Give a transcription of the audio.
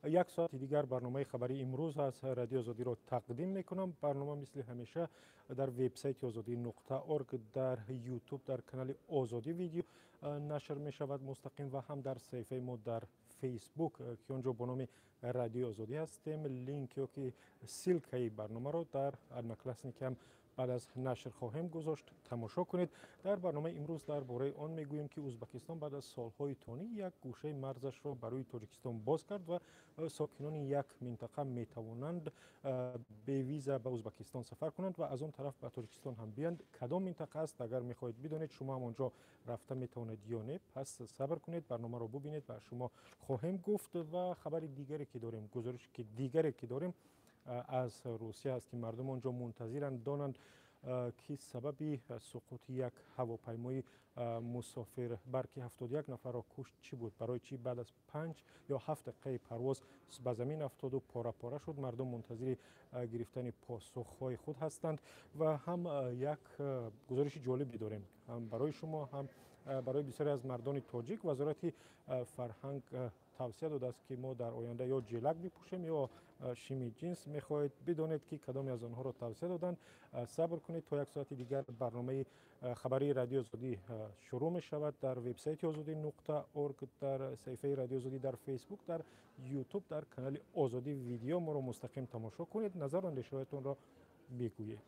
Як соати дигар барномаи хабарии имрӯз аз Радиои Озодиро тақдим мекунам. Барнома мисли ҳамеша дар вебсайти озодӣ.org, дар Ютуб, дар канали Озодӣ Видео нашр мешавад мустақим ва ҳам дар саҳифаи мо дар Фейсбук, ки он ҷо бо номи Радиои Озодӣ ҳастем. Линк ё ки ссылка и барномаро дар Одноклассники ҳам баъд аз нашр хоҳем гузошт, тамошо кунед. Дар барномаи имрӯз дар бораи он мегӯем, ки Ӯзбекистон баъд аз солҳои тӯлонӣ як гӯшаи марзашро барои Тоҷикистон боз кард ва сокинони як минтақа метавонанд бевиза ба Ӯзбекистон сафар кунанд ва аз он тараф ба Тоҷикистон ҳам биёянд. Кадом минтақа аст? Агар мехоҳед бидонед, шумо ҳам он ҷо рафта метавонед ё не, пас сабр кунед, барномаро бубинед ва шумо хоҳем гуфт. Ва хабари дигаре ки дорем, гузориш ки дигаре ки дорем, аз Русия аст, ки мардум он ҷо мунтазиранд донанд, ки сабаби суқути як ҳавопаймои мусофирбар, ки 71 нафарро кушт, чӣ буд, барои чӣ баъд аз 5 ё 7 дақиқаи парвоз ба замин афтоду пора пора шуд. Мардум мунтазири гирифтани посухҳои худ ҳастанд. Ва ҳам як гузориши ҷолибе дорем ҳам барои шумо, ҳам барои бисёре аз мардони тоҷик. Вазорати фарҳанг тавсия додааст, ки мо дар оянда ё ҷелак бипӯшем, ё шими ҷинс. Мехоҳед бидонед, ки кадоме аз онҳоро тавсия доданд? Сабр кунед, то як соати дигар барномаи хабарии Радиои Озодӣ шурӯъ мешавад. Дар вебсайти озодӣ.org, дар саҳифаи Радиои Озодӣ дар Фейсбук, дар Ютуб, дар канали Озодӣ Видео моро мустақим тамошо кунед, назару андешаҳоятонро бигӯед.